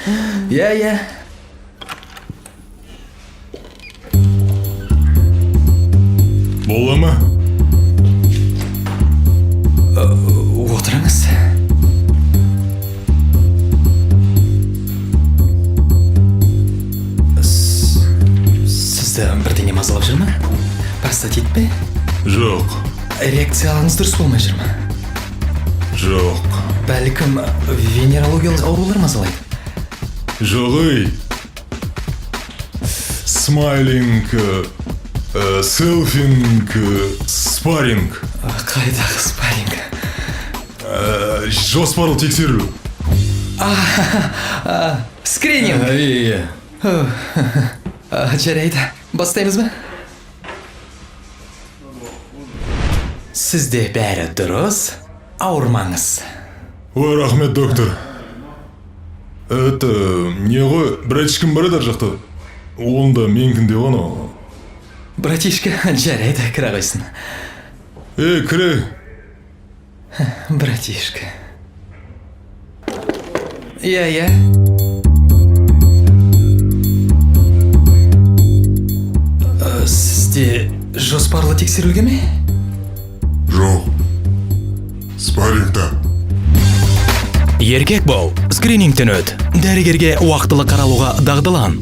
Иә, иә. Бола ма? Отырыңыз. Сізді бірдеңе мазалап жүр ма? Простатит пе? Жоқ. Эрекцияларыңыз дұрыс болмай жүр ма? Жоқ. Бәлкім, венерологиялық аурулар мазалайды? Жоқ, ей. Смайлинг, селфинг, спарринг. Қайдағы спарринг? Жоспарлы тексеру. Скрининг! Иә. Жарайды, бастаймыз ба? Сізде бәрі дұрыс, ауырмаңыз. Ой, рахмет, доктор. Это не ғой, братишкам бар еді ар жақта. Оның да менікіндей ғой анау. Братишка, жарайды, кіре қойсын. Ей, кіре. Братишка. Иә, иә. Сізде жоспарлы тексерілге ме? Жоқ. Спаррингта. Еркек бол, скринингтен өт. Дәрігерге уақытылы қаралуға дағдылан.